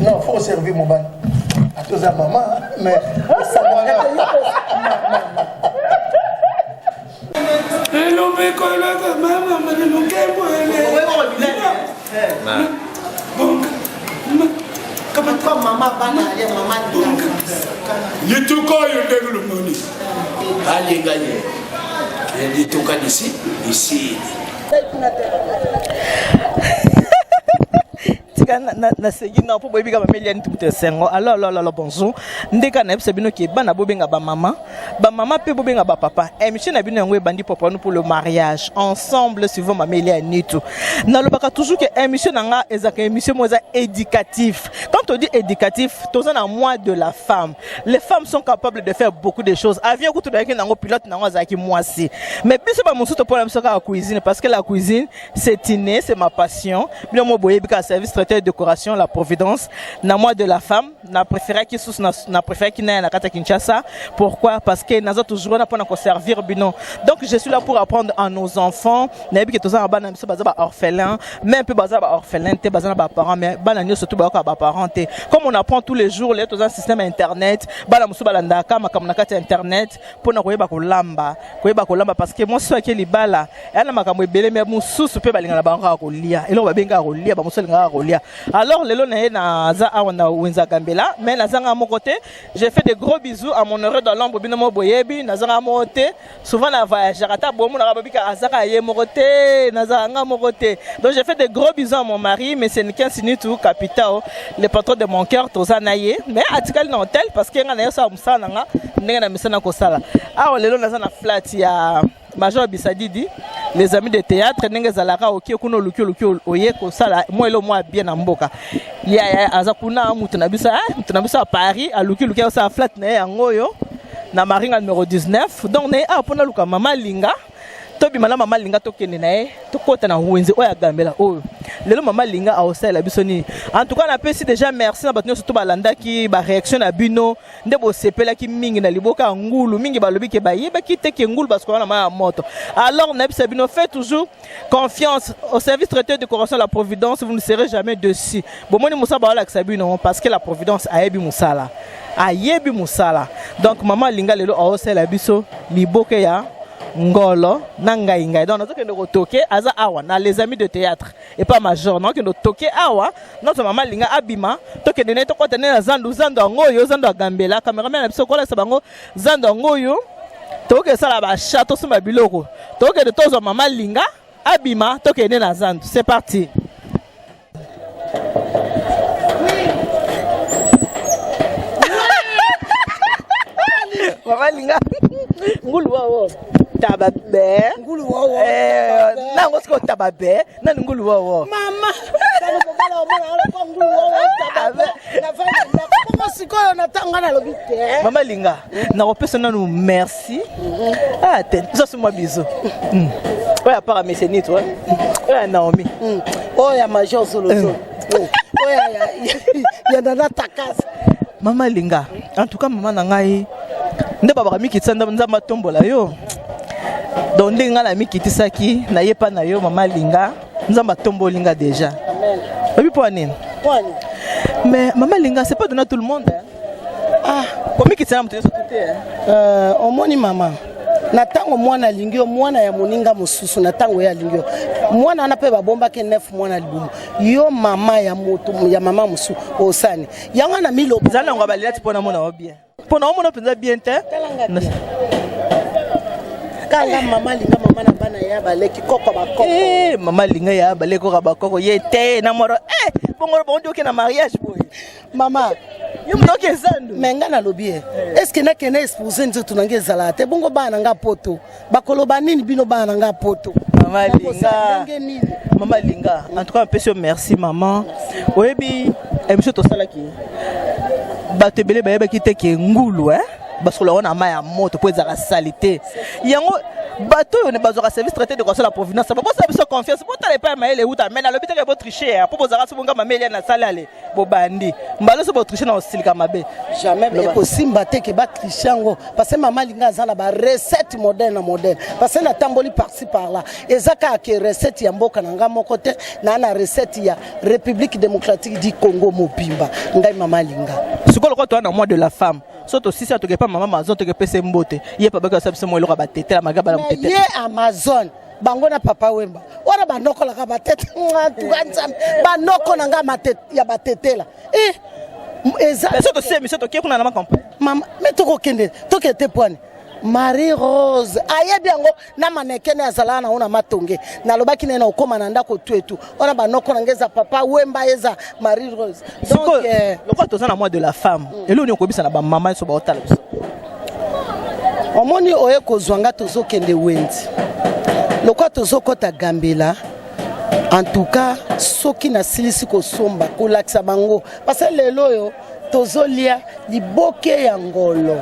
Non, faut servir mobali. Ata oza mama, mais Elombe kolaka mama mane mokembo ele. Bonga. Kamata mama bana alia mama bonga. Lituka oyo ndenge lomoni. Alinga ye. Lituka lisi lisi. Tika naseki na mpo boyebi kaka bameli ya nituku te esengo. Alors alors alors bonjour. Ndeka nayebisa bino ke bana bobenga ba mama, ba mama mpe bobenga ba papa. Émission na bino yango ebandi popanu pour le mariage ensemble suivant mameli ya nitu. Nalobaka toujours que émission na nga ezalaka émission moko eza éducatif. Quand on dit éducatif, toza na mois de la femme. Les femmes sont capables de faire beaucoup de choses. Avion kutu nayaki nango pilote nango azalaki mwasi. Mais biso ba mosusu topona biso kaka cuisine parce que la cuisine c'est inné, c'est ma passion. Bino mo boyebi kaka service traiteur de décoration la Providence na mois de la femme na préféraki susu na préféraki na na kati ya Kinshasa. Pourquoi? Parce que naza toujours wana pona ko servir bino. Donc je suis là pour apprendre à nos enfants. Nayebi ke toza na bana biso baza ba orphelins, même pe baza ba orphelins te, baza na ba parents, mais bana nyonso tout bayoka ba parents te. Comme on apprend tous les jours, les toza système internet, bana mosusu balandaka makambo na kati ya internet pona koyeba kolamba, koyeba kolamba parce que mwasi soki ake libala eya na makambo ebele, mais mosusu pe balingana bango kaka kolia, eloko babengaka kolia, ba mosusu balingaka kolia. Alors lelo na ye naza awa na Wenza Gambela, mais nazanga moko te. J'ai fait de gros bisous à mon heureux dans l'ombre bino mo boyebi, nazanga moko te. Souvent na voyageaka ata bomonaka babika azaka ye moko te, nazanga nga moko te. Donc j'ai fait de gros bisous à mon mari, monsieur Niken Sinitu Capitao, le patron de mon cœur, toza na ye, mais atikali na hôtel parce que nga na ye osala mosala na nga ndenge na misana kosala. Awa lelo naza na flat ya Major Bisadidi, les amis de théâtre, ndenge ezalaka okie kuna oluki oluki oye kosala mwa elo mwa bien na mboka. Ya ya aza kuna mutu na biso, hein, mutu na biso ya Paris, aluki luki osala flat na ye yango oyo na Maringa numéro 19. Donc na ye awa mpona luka mama Linga, tobima na mama Linga tokende na ye tokota na wenze oyo agambela oyo. Lelo mama Linga aosalela biso nini? En tout cas napesi déjà merci na bato nyonso to balandaki ba réaction na bino nde bosepelaki mingi na liboka ya ngulu, mingi balobi ke bayebaki te ke ngulu basukolaka na mai ya moto. Alors nayebisa bino, faites toujours confiance au service traiteur de décoration la Providence, vous ne serez jamais dessus. Bomoni mosala baolakisa bino parce que la Providence ayebi mosala, ayebi mosala. Donc mama Linga lelo aosalela biso liboke ya ngolo na ngai ngai. Donc nazokende kotoke aza awa na les amis de théâtre et pas major, nazokende kotoke awa notre mama Linga abima tokende ne tokota ne na zandu, zandu yango oyo, zandu ya Gambela. Cameraman na biso kolakisa bango zandu yango oyo, tokende sala ba chat, tosomba biloko, tokende tozwa mama Linga abima, tokende na zandu. C'est parti. Mama Linga ngulu wawo taba be ngulu wawo nango siko taba be nani ngulu wawo mama tano mobala omona alo ngulu wawo taba be na vanda ndako bongo sikoyo na tanga nalobi te. Mama Linga nakopesa nanu merci. Ah te toza mwa bisou. Oyo apara meseni toi, oyo ya Naomi, oyo ya Major Zolozolo, oyo ya Nana Takasa. Mama Linga, en tout cas mama na ngai nde babaka mikitisa nzambe atombola yo. Donc ndenge ngai na mikitisaki nayepa na yo mama Linga, nzambe atomboli nga déjà. Amen. Oyebi mpo nini? Pwani. Mais mama Linga, c'est pas donné à tout le monde hein. Ah, komikitisa na moto nyonso te hein. Omoni mama, na ntango mwana alingi yo, mwana ya moninga mosusu, na ntango ye alingi yo, mwana wana mpe babombaki 9 mwana libumu, yo mama ya moto ya mama mosusu osani yango na milobo. Eza nango balelati mpo namona yo bien, mpo na omona mpenza bien te. Talanga bien. Kanga mama Linga, mama na bana ya baleki koko bakoko. Eh, mama Linga ya baleki koko bakoko ye te na moro. Eh, bongo bongo oke na mariage boye. Mama, yo moto oke zandu. Mais nga nalobi ye, est-ce que nakende expose nzoto na nga ezalaka te? Bongo bana na nga poto bakoloba nini? Bino bana na nga poto. Mama Linga, mama Linga, en tout cas napesi yo merci maman. Oyebi émission tosalaki, bato ebele bayebaki te ke ngulu eh? Basolola yango na mai ya moto mpo ezalaka saleté yango. Bato oyo bazwaka service traité de la provenance, bobosala biso confiance, botala epai ya mayele euta. Mais nalobi teke botriche, mpo bozalaka so bonga mameli ya nasali ale bobandi mbala so botriche na kosilika mabe. Jamais ekosimba te ke batriche yango, parce que mama alinga aza na barecette modèle na modèle, parce que natamboli par-ci par-là, eza kaka ke recette ya mboka na nga moko te, naa na recette ya République démocratique du Congo mobimba. Ngai mama alinga. Sikoyo lokola toza na mois de la femme, so tosisi atoke pa mama Amazon, toke pesa mbote ye pa baki asala biso mo eloko ya batetela magaba na motetela. Ye Amazon bango na papa Wemba wana banokolaka batete tuka Nzambe, banoko na nga ya batetela eza. So tosi émission, tokie kuna na makampo. Mama, me tokokende, tokende te pwani Marie Rose ayebi yango na manekene azalaka nango na matonge. Nalobaki naye na okóma na ndako tu etu wana banoko na ngai eza papa Wemba, eza Marie Rose. Donc lokola toza na mois de la femme, eloko nini okoyebisa na bamama nyonso baotala biso? Omoni, oye kozwa nga, tozokende wenzi lokola tozokɔta Gambela. En tout cas, soki nasilisi kosomba, kolakisa bango, parce que lelo oyo tozolia liboke ya ngolo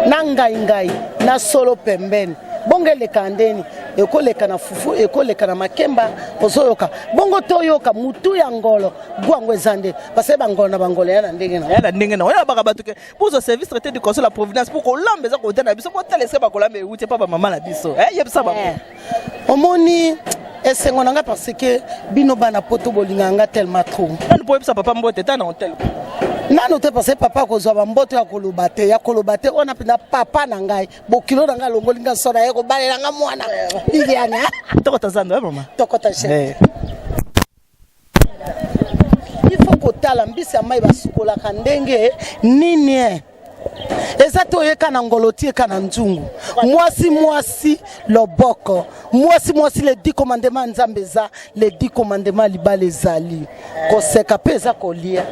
na ngai ngai na solo pembeni. Bongo eleka ndeni, ekoleka na fufu, ekoleka na makemba. Ozoyoka bongo, toyoka mutu ya ngolo gwango eza nde, parce que bangolo na bangolo ya na ndenge na Ya na ndenge na oyo baka bato ke bozwa service traité de conseil la providence mpo kolamba eza kota na biso. Botala esika bakolamba euti mpa bamama na biso. Yebisa bango. Omoni, esengo na nga parce que bino bana poto bolingaka nga tellement trop. Nanu mpo oyebisa papa mbote ta na hotel? Nano te, parce que papa akozwa bambote ya koloba te, ya koloba te. Wana mpenza papa na ngai, bokilo na ngai, alongoli nga so na ye kobalela nga mwana Liliana. Tokota zando, mama. Tokota chef. Il faut kotala mbisi ya mai basukolaka ndenge nini. Eza te oyeka na ngolo ti eka na nzungu. Mwasi mwasi loboko, mwasi mwasi, le 10 commandement ya Nzambe eza le 10 commandement. Libala ezali koseka mpe eza kolia,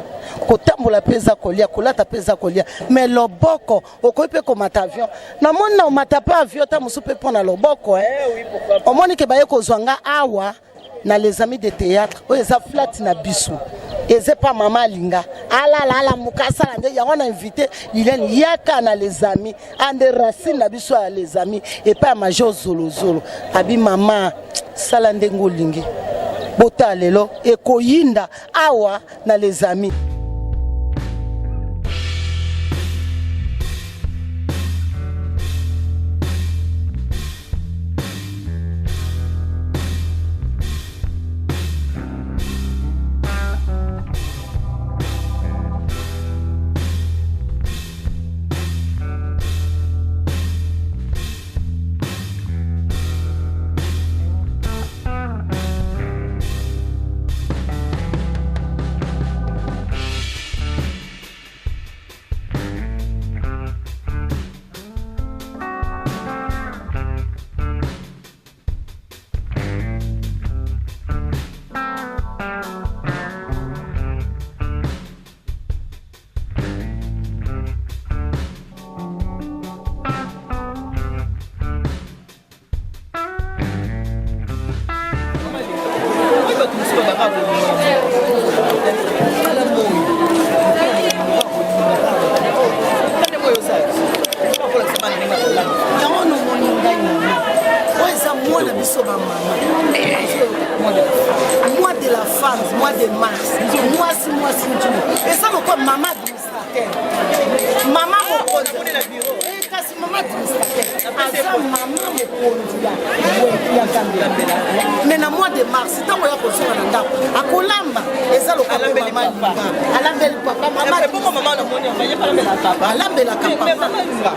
kotambola mpe eza kolia, kolata mpe eza kolia, mais loboko okoki mpe komata avion. Namoni na omata mpe avion ta mosusu mpe mpo na loboko. Omoni ke baye kozwa nga awa na Les Amis de Théâtre, oyo eza flat na biso, eza pa mama alinga alala, alamuka, asala nde yango. Na invité Liliane, yaka na Les Amis ande racine na biso ya Les Amis epai ya major Zolozolo. Abi mama, sala ndenge olingi. Botala lelo ekoyinda awa na Les Amis. Bato mosusu babaka Yango nomoni ngai mama, oyo eza mwana biso bamama, mois de la femme, mois de mars, mwasi mwasi nzungu eza lokola mama administrateur, mama mokonzi. Kasi mama administrateur aza mama mokonzi ya Gambela, mais na mois de mars, ntango ya kozonga na ndako, akolamba, eza lokola mama Linga alambeli papa, mama alambelaka papa.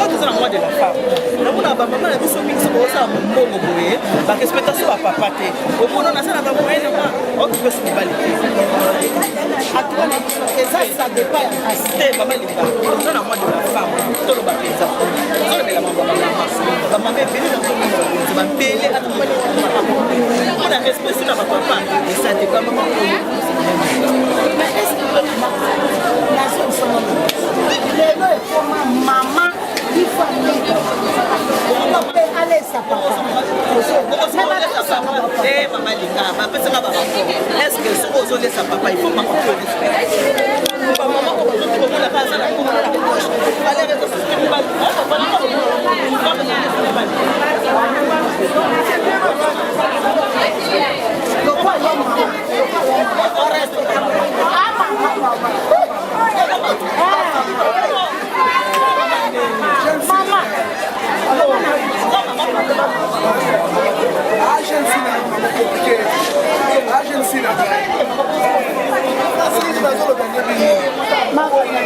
Toza na mois de la femme, namona bamama na biso mingi soki osala mombongo boye, barespecta so bapapa te. Omona nasalaka moyen nanga okipesi mobali te. Eza ça dépend ya kasi. Te, mama Linga, toza na mois de la femme, toloba mpenza, tozolobela mambo ya bamama. Bamama ebele nazomona bakonzi babele, ata mpona respect so na bapapa eza te. Bamama oyo Mais est ce que lelo ekoma mama ifa mpe alesa papa? Mama Linga, bapesaka barapport. Est ce que soki ozolesa papa, il faut mama po respect bamama oyo bazoki aza na mbongo na poche, valeur eza société, mobali.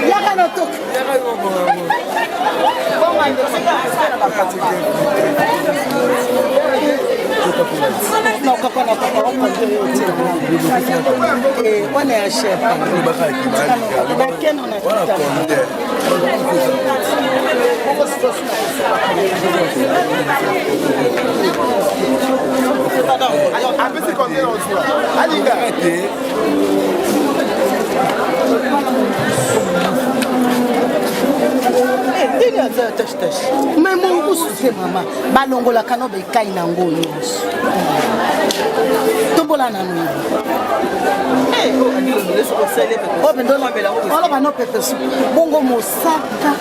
Yaka na toka. Wana ya chef bakeno na apesi combien ozwa alinga te. Ndeni aza tache tache. Me mongusu te mama, balongolaka no bekai na yango nyonso, tombola nano. Oloba no pepe supu bongo mosaka,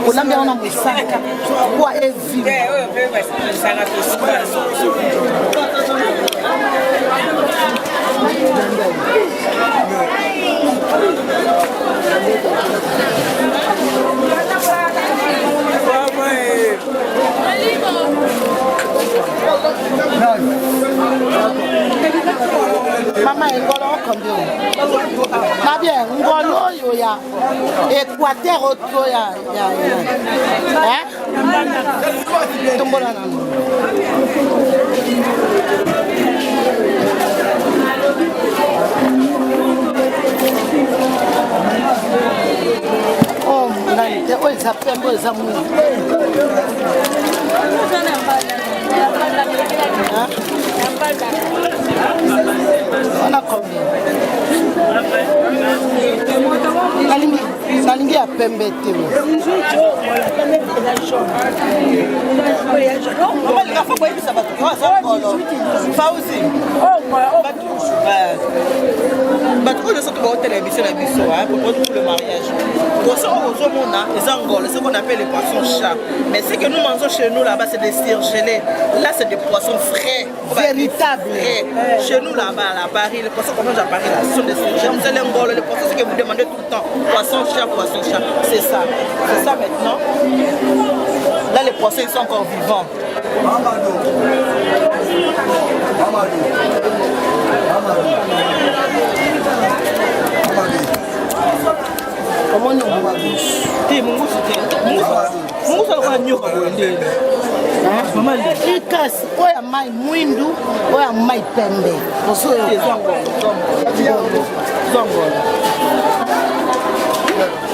olambi yango na mosaka kwa evi. Mama, engolo okombio na bien, ngolo oyo ya Équateur oto ya ya tombola nano. Oh, nani te, oyo eza pembe, oyo eza mwindu. Wana combien? Nalingi, nalingi ya pembe te. Mama linga fo koyebisa bato ke aza nkolo Fauzi. Bato oyo nyonso to baotela émission na biso pour le mariage, poisson oyo ozomona eza ngolo, ce qu'on appelle le poisson chat. Mais ce que nous mangeons chez nous là-bas, c'est des surgelés. Là, c'est des poissons frais. Véritable. Frais. Chez nous là-bas, à Paris, les poissons qu'on mange à Paris là, ce sont des surgelés. C'est l'ngolo, le poisson, ce que vous demandez tout le temps, poisson chat, poisson chat, c'est ça, c'est ça. Maintenant là, les poissons, ils sont encore vivants. Mamadou. Mamadou. Mamadou. Mamadou. Omoni mongusu? Te, mongusu te. Mongusu alokola nyoka boye ndeni. Mama. Kasi oyo ya mai mwindu, oyo ya mai pembe. Eza ngolo, eza ngolo.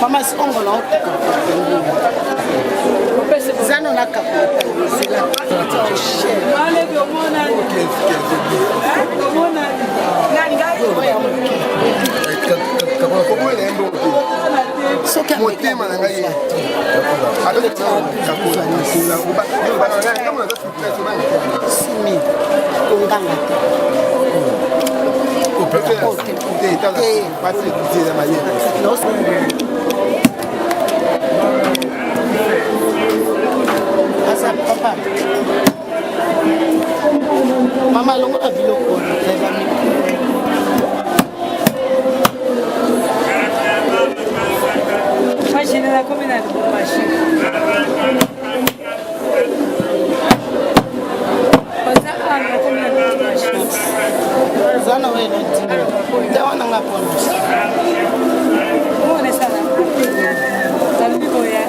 Mama, si ongola otuka zano na kakola zela. Koboyela ye mbongo te. Soki motema na ngai. Simi konganga te. Aza papa, mama, longola biloko eza. Machine nakomi na machine. Oza awa, nakomi na machine. Eza na oyo te wana nga mpona. Omona esala nalobi boye.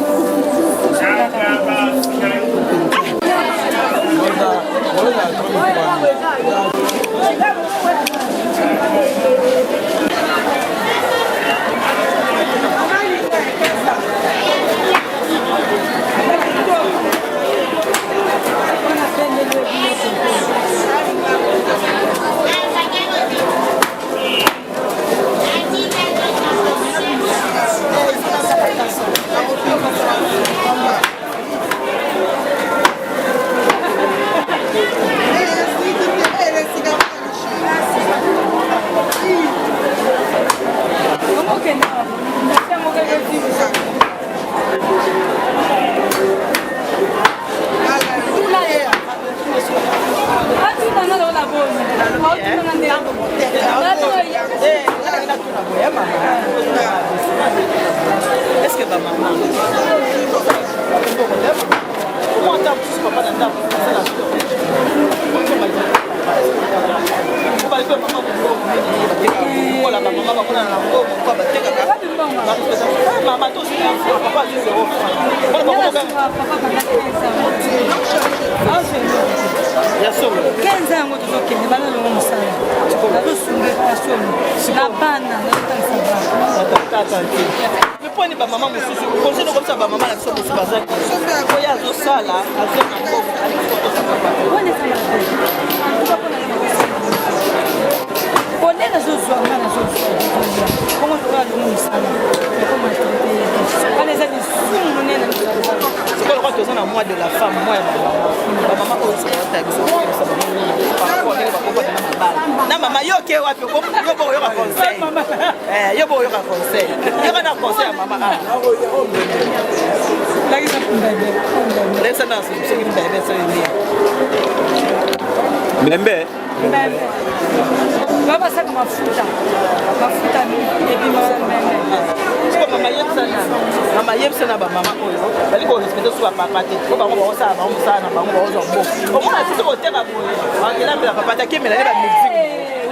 lokola bamama bamonana na mbongo mpo batekaka mama to papa azwi zero ya solo 15 yango tozokende bana longo mosala nazosunga ya solo na bana nazotangisa bana me mpo ni bamama mosusu conseil nokomisa bamama na biso mosusu baza oyo azosala azwa na mbongo alingi kotosa papa. Wana eza mabe antuka mpona nga po nde nazozwa nga nazozwa bongo lokola longo mosala okomaltraite ye te wana eza lisumu monene na miso ya Nzambe. Sikoyo lokola toza na mois de la femme, mois ya bamama, bamama oyo toyota biso koyebisa bango nini par rapport ndenge bakokota na mabala na mama yo oke wapi yo bokoyoka conseil eh, yo bokoyoka conseil yoka na conseil ya mama ah. Lakisa na soki mbebe soki nini mbembe mbembe ba basaka mafuta mafuta ebima mbembe siko mama yebisa na mama yebisa na bamama oyo bali korespecte so bapapa te po bango bakosala bango mosala na bango bakozwa mbongo omona sisi koteka boye akelambela papa te akemela ne bamiziki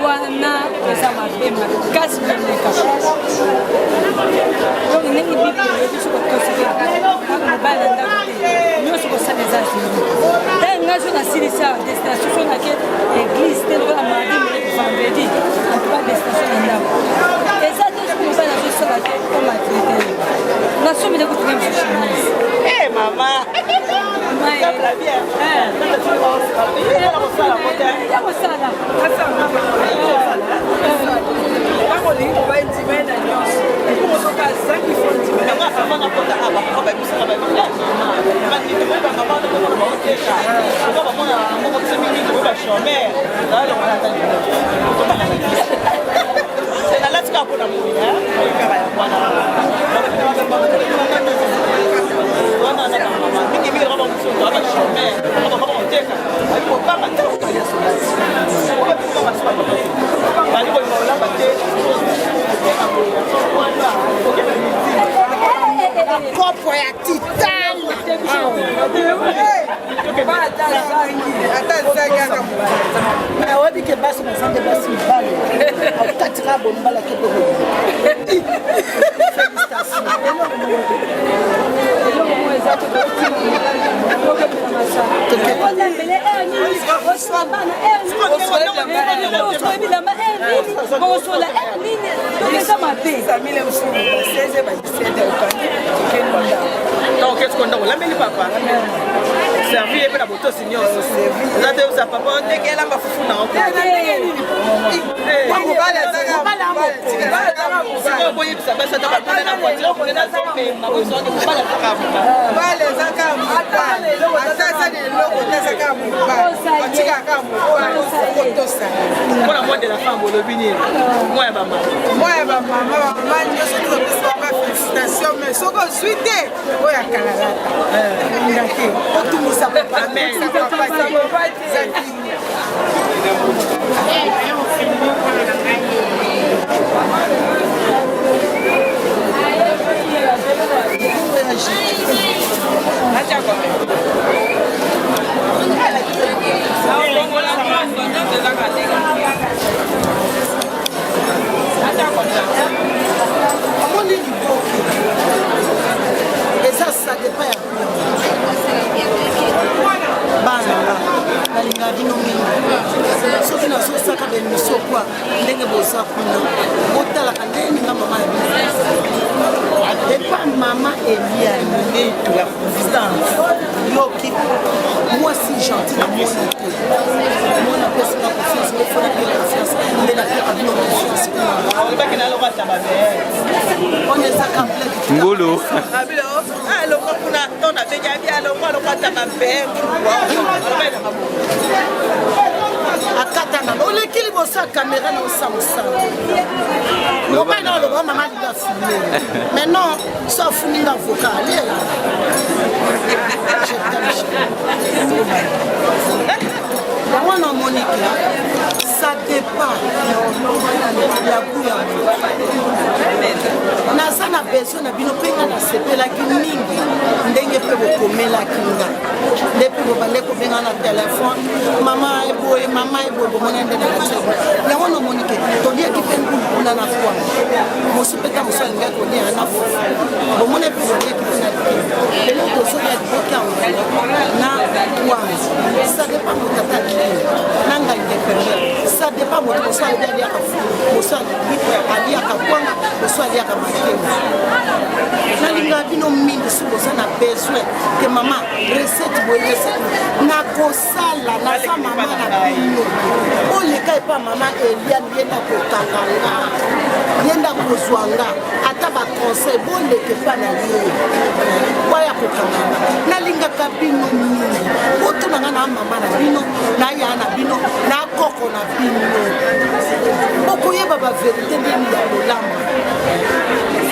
wana eza mabe makasi koleka donc ndenge bible elobi soki otosiki mobali na ndako te nyonso kosala eza zero ntango ngai so nasilisa destination so nake église te lokola mardi vendredi antuka destination na ndako eza te soki mobali azosala te o maltraite ye nasombele kutu meme so chemise mama ya kosala nalati kaka mpona moi kaka yango wana wana na bamama mingi mingi kaka bamosusu ba chômeur kaka bakoteka bali kobanga ntango balia solati bali kolinga kolamba te kopo ya titane mais oyebi ke basi baza nde basi mibale okatika bombala ke mpe Bosola nini eza mabe. Donc qu'est-ce qu'on a olambeli papa servi ye mpe na botosi nyonso eza te osa papa ndenge elamba fufu na sikoyo boyebisa basi ata bakuna na voiture okende nazomema boyebisa mobali azaka mobali azaka mobali ata aza na eloko te azaka mobali atikaka mobali kotosa mpona mois de la femme olobi nini mwa ya bamama mwa ya bamama bamama nyonso tozopesa bango félicitation mais soki ozwi te oyo akalalata nga te otungisa papa Omoni liboke eza ça dépend ya bana nga nalingaka bino mingi soki nazosaka bemission kwa ndenge boza kuna botalaka ndenge ninga mama ya bino epa mama eliane netu ya distance yoki mwasi gentil na moni te mwana apesaka confiance ofona mpe confiance nde napeka bino confiance olobaki na loka tababe wana eza complete ngulu alongwa kuna to nabengi abi alongwa loka tababe akatana oleki liboso ya kamera na osa mosala mobali na oloba mama alinga filme mais non so afuni nga avocat alela yango wana omoni ke ça dépend ya gout ya moto naza na besoin na bino mpe nga nasepelaki mingi ndenge mpe mpe bokomelaki nga, nde mpe bobande kobenga na telefone, mama eboye, mama eboye. Bomona nde na kati yango nomoni ke toliaki mpe ngulu kuna na kwanga mosu mpe ta mosu alingaki kolia na fufu. Bomona mpe boliaki mpe na likemba. Lelo tozolia liboke ya ngulu na kwanga. Ça dépend moto ata alingi na ngai nde pembe. Ça dépend moto mosu alobi aliaka fufu, mosu aliaka kwanga, mosu aliaka makemba. Nalingaka bino mingi. Soki boza na besoin ke mama recette boye, recette nakosala, naza mama na bino. Oleka epa mama Eliane, ye nde akokanga nga, ye nde akozwa nga ata baconseil. Boleka epa na ye waya kokanga nga. Nalingaka bino mingi. Botuna nga na mama na bino, na ya na bino, na koko na bino. Bokoyeba baverité ndeni ya kolamba,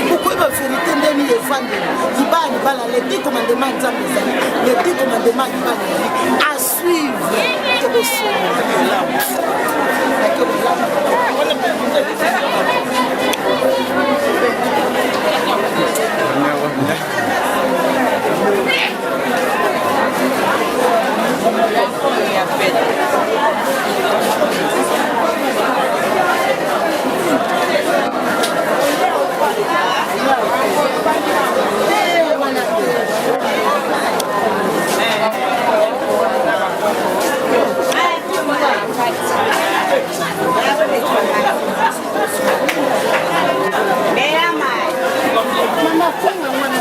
bokoyeba verité ndeni evandeli libala. Libala, les 10 commandements ya Nzambe ezali, les 10 commandements ya libala ezali à suivre. Tokosolola kolamba, ake kolamba. Mama kwanga mwana.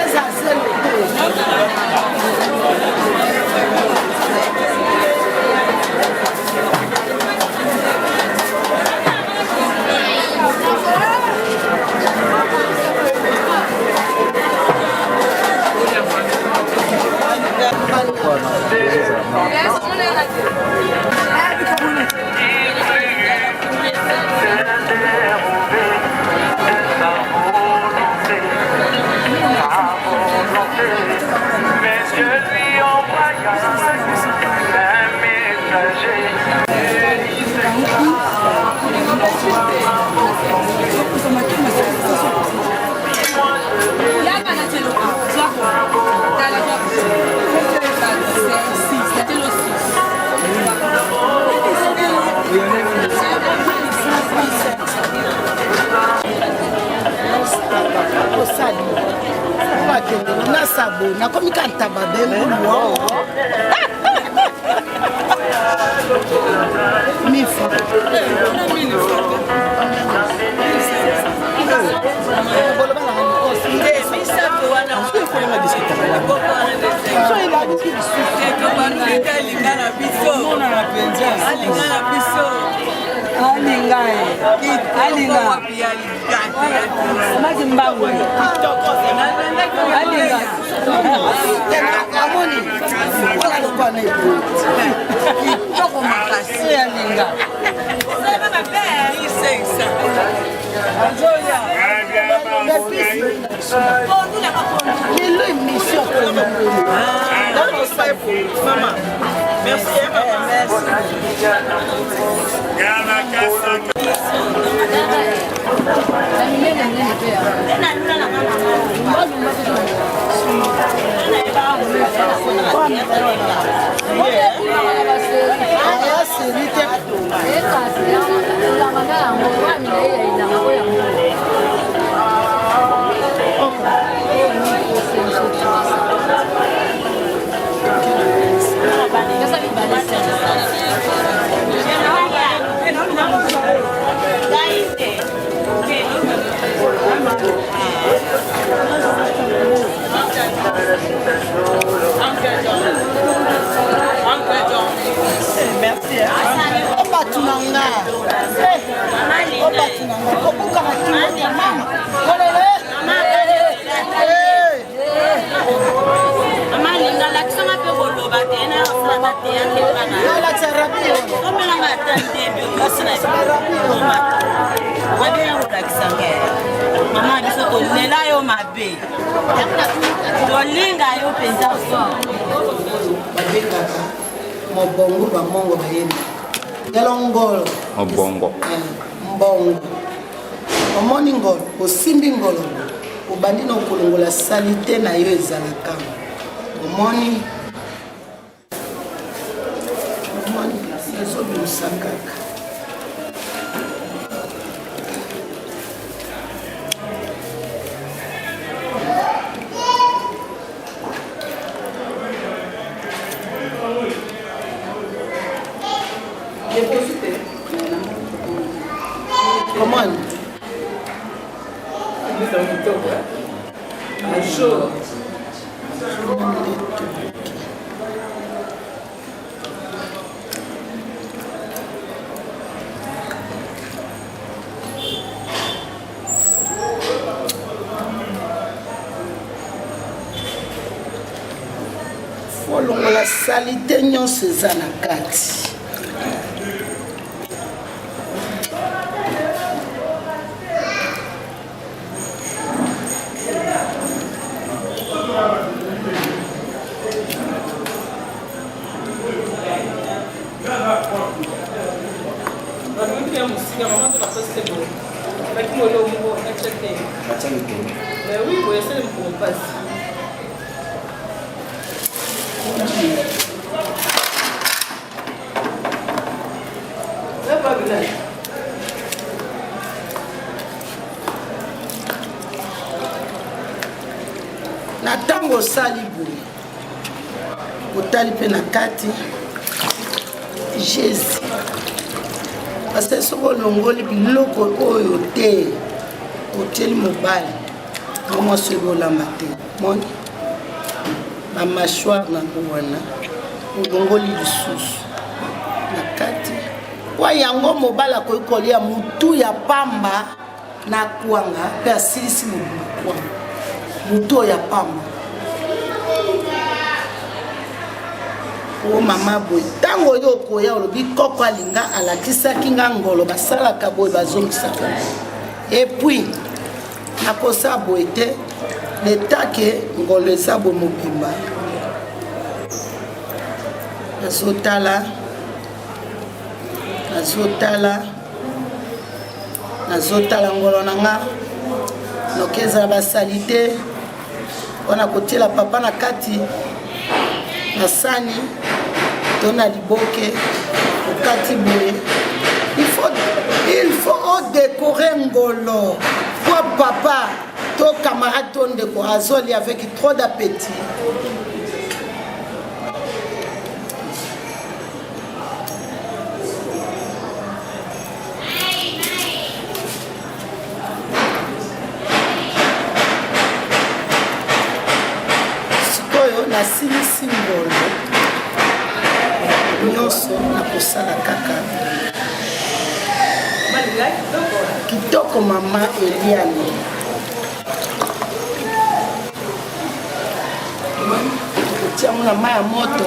Eza zelo te. Mais je lui envoya un messager. Osali bakende nasabo, nakomi ka ntaba bengulu mifa. Alinga na biso, alinga na biso, alinga, alinga maki mbangu, alinga. Amoni wana lokwana eboye. Kitoko makasi, alinga. Lelo émission. Mama, merci, eh, mama. Aya seri te. Merci. O bato na nga, o bato na nga, kobukaka kingo te mama. Kolele. Mama. mpe tolinga yo mpenza fort. Babengaka mobongo bamongo bayembi yalo ngolo. Mobongo. Mbongo. Omoni ngolo, osimbi ngolo, obandi na okolongola salite na yo ezalaka. Omoni, omoni, ezobimisa kaka. Omoni. Folongola salite nyonso eza na kati. Na ntango osali boye, otali mpe na kati Jésus, parce que soki olongoli biloko oyo te, otieli mobali na mwasi oyebi olamba te. Moni bamâchoire nango wana, olongoli lisusu na kati po yango mobali akoki kolia mutu ya pamba na kwanga mpe asilisi mobima kwanga, mutu oyo ya pamba. O mama, boye ntango oyo okoya, olobi koko alinga alakisaki nga ngolo basalaka boye, bazongisaka. Et puis nakosala boye te, letake ngolo eza boye mobimba. Nazotala, nazotala, nazotala ngolo na nga noki ezala basali te mpona kotiela papa na kati na sani to na liboke. Okati boye, il faut odécorer ngolo po papa to camarade to ndeko azoli avec trop d'appétit. Sikoyo nasilisi ngolo nyonso, nakosala kaka kitoko. Mama Eliane, tokotiango na mai ya moto.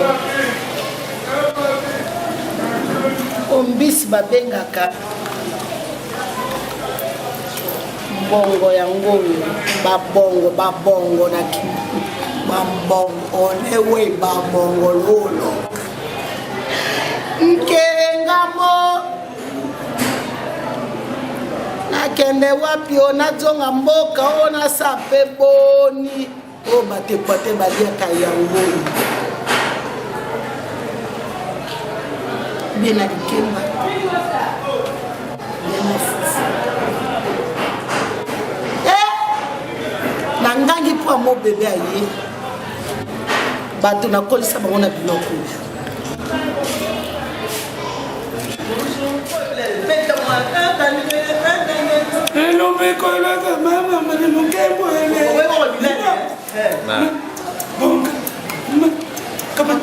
O mbisi babengaka mbongo yango oyo, babongo, babongo na bambongo olewe, babongo lolo nkengamo. Nakende wapi? O nazonga mboka oyo nasa mpe boni oyo bato ekwa te baliaka yango bie na likemba na fufu. Nangangi mpo ya mo bebe aye, bato nakolisa bango na biloko oyo. Elombe kolaka mama mali mokembo ele bonga.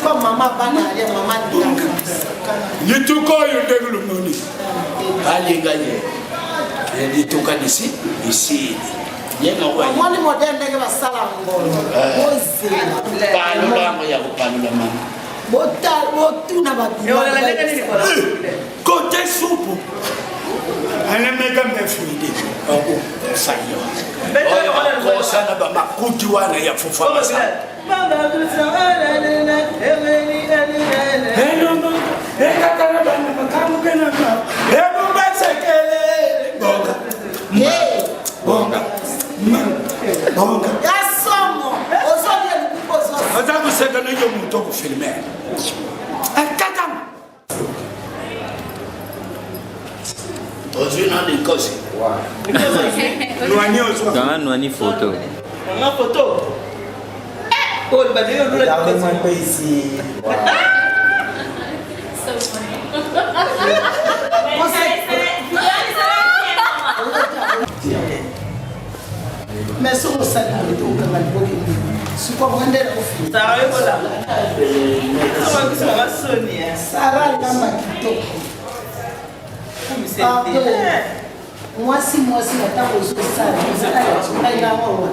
Kwa mama bana alia mama. Lituka oyo ndenge lomoni balinga ye, lituka lisi lisili ye moko. Omoni modele ndenge basala ngolo, bozela. Palola yango ya kopalola mama. Botuna. Kote supu. Anemeka mefuide okusayo oyo bakosana bamakuti wana ya fufa masala. Oza koseka na yo moto okofilme akakama ozwi na likosi nwani ozwa Kanga nwani photo. Kanga photo. Eh, oh, ba lelo lula. Regardez-moi un peu ici. Wow. So funny. Mais soki osali boye te okanga liboke nde sikoyo mwa nde nakofisara lamba kitoko pardon mwasi mwasi na ntango ozosala ngai nango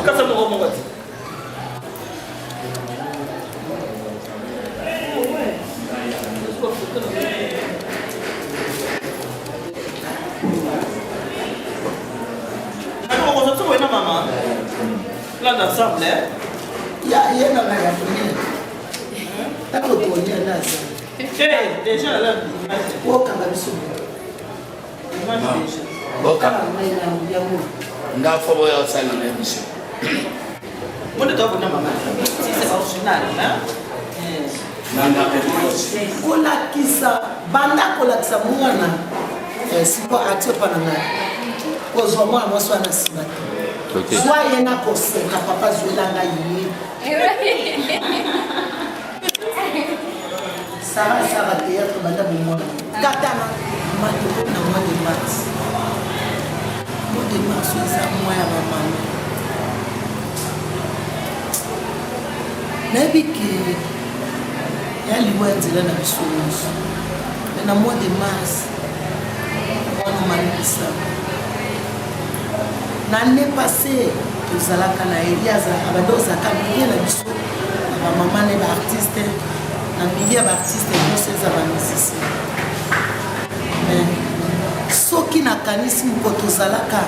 Kasa moko moko ti. Mama, là ensemble, hein? Ya ye na ngai ya kolia ntango tolia na aza okanga biso bokanga nga fo boya osalela émission. Kolakisa banda kolakisa mwana siko atie pa na ngai kozwa mwana mwasi wana nsima te zwa ye na koseka papa zwela ngai ye. Sara asala théâtre banda bomwana katana matoko na mois de mars. Mois de mars eza mois ya bamama. Nayebi ke ya liwa ya nzela na biso nyonso, me na mois de mars wana malibisa na année passée tozalaka na ye, ye azalaka banda ozalaka milieu na biso na bamama na ye baartiste, na milieu ya baartiste nyonso eza bamusicien. Mais soki nakanisi moko tozalaka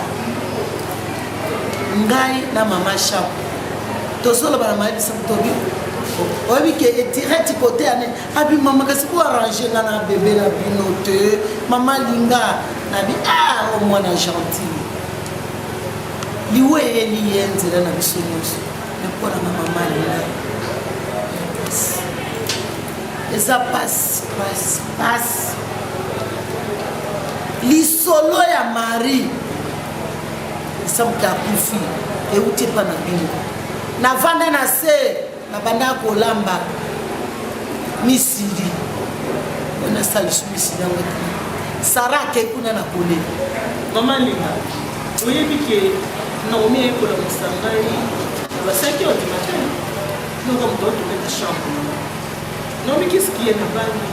ngai na mama Chapo tozoloba na mayebisa tobi oyebi ke edirect kote ya nini abi mama kasi ko arrange nga na bebe na bino te mama linga nabi ah o mwana gentil liwa eyeli ye nzela na biso nyonso me mpo na nga mama linga eza pasi pasi pasi. Lisolo ya Marie esabuki akufi euti epa na bino. Navanda na se nabanda kolamba misili wana asala lisu misili yango te. Sara akei kuna na kolela. Mama Linga, oyebi ke Naomi ayekola mosangai na ba 5 heures du matin. Noko moto aotoke na chambre. Naomi, qu'est-ce qui est na bangi?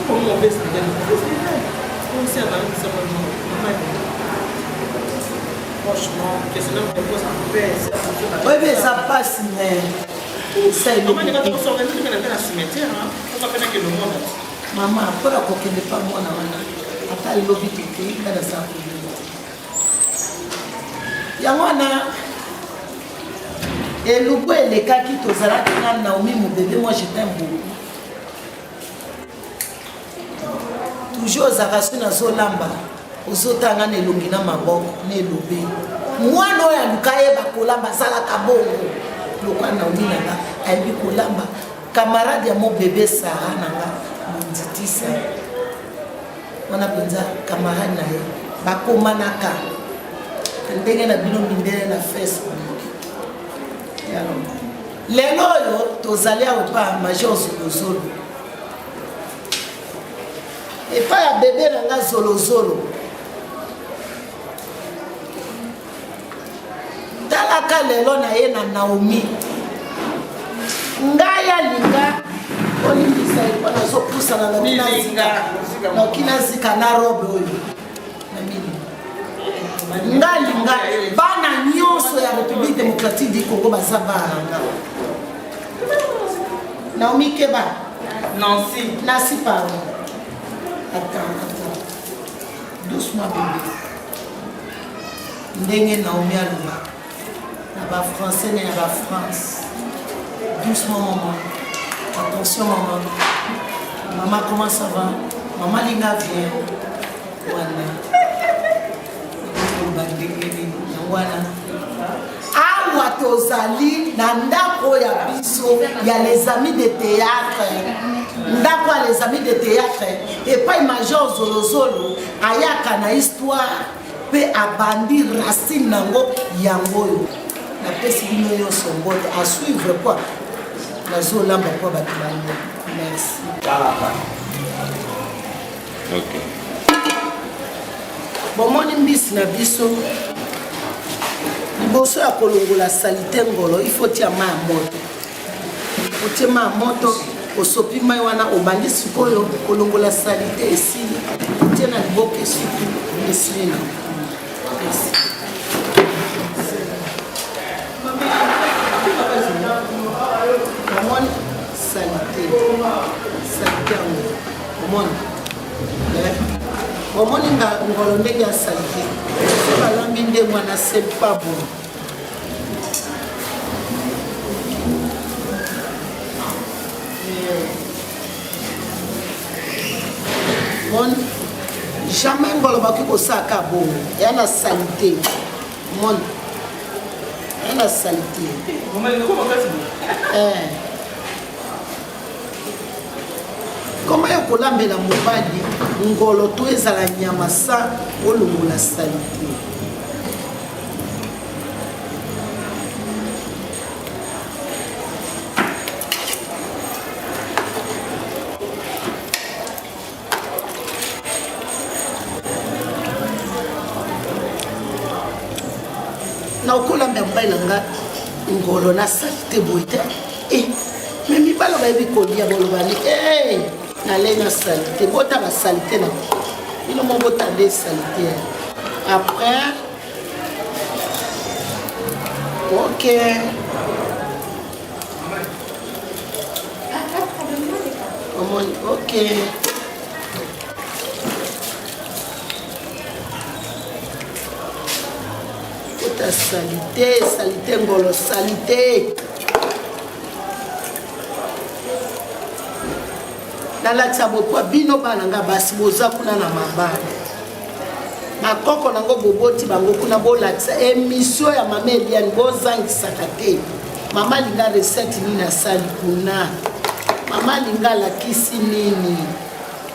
Comment mauvaise nouvelle? Mauvaise nouvelle. Comme si abangi sama mama Linga. Franchement, question na me pose un peu. Oyebi eza pasi me esa eloko Mama Linga, te. tokosorganize tokende mpe na cimetière, hein? Toka mpe nakende omona. Mama, mpona kokende pa mwana wana ata lobi tokei nga naza kolinga yango wana elubu elekaki tozalaki na Naomi mon bébé, moi je t'aime beaucoup toujours. Ozalaka soki nazolamba ozotanga na elongi na maboko na elobe mwana oyo aluka ayeba kolamba asalaka bongo lokwa Naomi na nga ayebi kolamba camarade ya mon bébé Sara na nga monditisa wana mpenza camarade na ye bakomanaka ndenge na bino mindele na Facebook. Lelo oyo tozali awa epa major Zolozolo, epai ya bebe na nga Zolozolo. Talaka lelo na ye na Naomi ngai alinga olimbisa ye mpo nazopusana na bina. Noki nazika na robe oyo na mini. Nga linga bana nyonso ya République démocratique du Congo baza bana na nga. Naomi Keba. Nancy. Nancy pardon. Attends, attends. Doucement bébé. Ndenge Naomi alobaka. Na ba français na ya ba France. Doucement maman. Attention maman. Maman comment ça va? Maman Linga vient. Wana. Koloba ndenge nini? Yango wana. Awa tozali na ndako ya biso ya les amis de théâtre. Ndako ya les amis de théâtre epai Major Zolozolo ayaka na histoire mpe abandi racine nango yango oyo napesi bino nyonso mbote à suivre quoi nazolamba mpo bato balia merci okay. Bomoni mbisi na biso liboso ya kolongola salite ngolo il faut tia mai ya moto otie mai ya moto osopi mai wana obandi sikoyo kolongola salite esili otie na liboke esuki esili na omoni salite salite yango omoni Omoni nga ngolo ndenge ya salite. Soki balambi nde mwana c'est pas bon. Mon jamais ngolo bakoki kosala ka bongo ya na salite mon ya na salite eh. Comment yo kolambela mobali ngolo to ezala nyama sa olongola salite? Na okolambela mobali na nga ngolo na salite boye te eh, me mibalo bayebi kolia boloba ni eh, nalei na salite bota basalite na bino mo bota nde salite après ok omoni ok Kota salite, salite ngolo, salite. Nalakisa bokwa bino bana nga basi boza kuna na mabala. Bakoko nango boboti bango kuna bolakisa emission ya mama Eliane bozangisaka te. Mama alinga recette nini asali kuna? Mama alinga alakisi nini?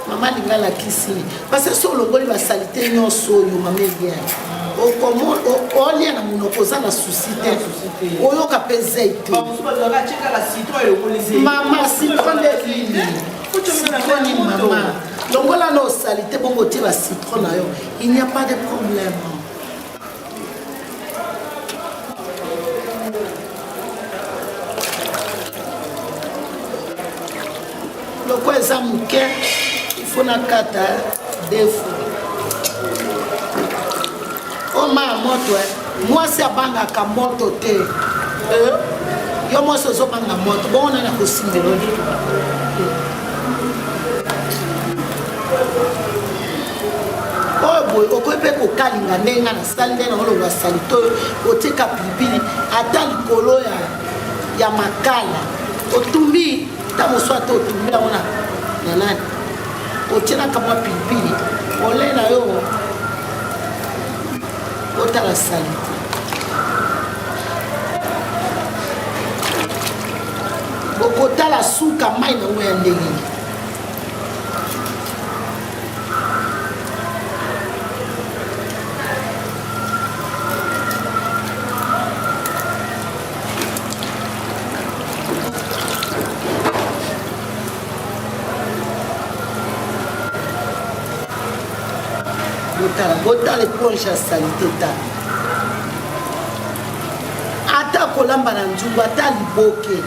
Mama alinga alakisi parce que so olongoli basalite nyonso oyo mama Eliane olia na monoko oza na susi te oyoka mpe zei te mama citron nde nini citron nini mama longola na osalite bongo otie bacitron na yo il n'y a pas de problème Lokola eza moke, il faut nakata deux fois. Oma ya moto eh. Mwasi abangaka moto te. Eh? Yo mwasi ozobanga moto, bongo nani akosimbela yo? Oyo boye okoki mpe kokalinga ndenge nga nasali nde naolongwa salite oyo otika pilipili ata likolo ya, ya makala otumbi ntango mosusu ata otumbi yango na na nani otielaka mwa pilipili ole na yo otala salite bokotala suka mai nango ya ndenge nini botala botala eponge ya salite tala ata kolamba na nzungu ata liboke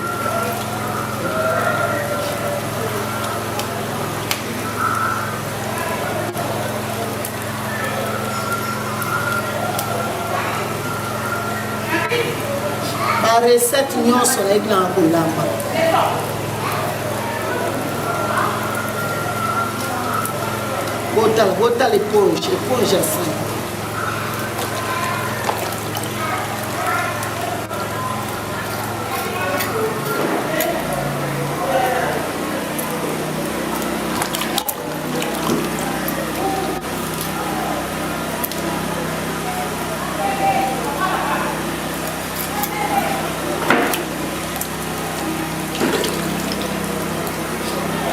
Ba recette nyonso nayebi nanga kolamba. Botala, botala eponge, eponge ya sani.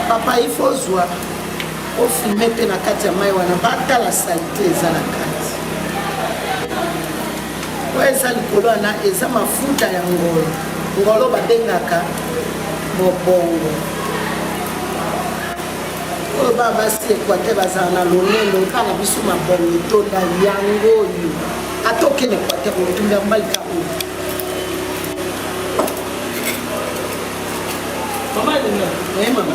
Papa, il faut ozwa ofilme mpe na kati ya mai wana batala salite eza na kati oyo eza likolo wana eza mafuta ya ngolo ngolo babengaka mobongo oyo ba basi equateur bazala na lolendo epa na biso mabongo etonda yango oyo ata okende equateur otumbi ya mobali ka oyo Mama Alinga,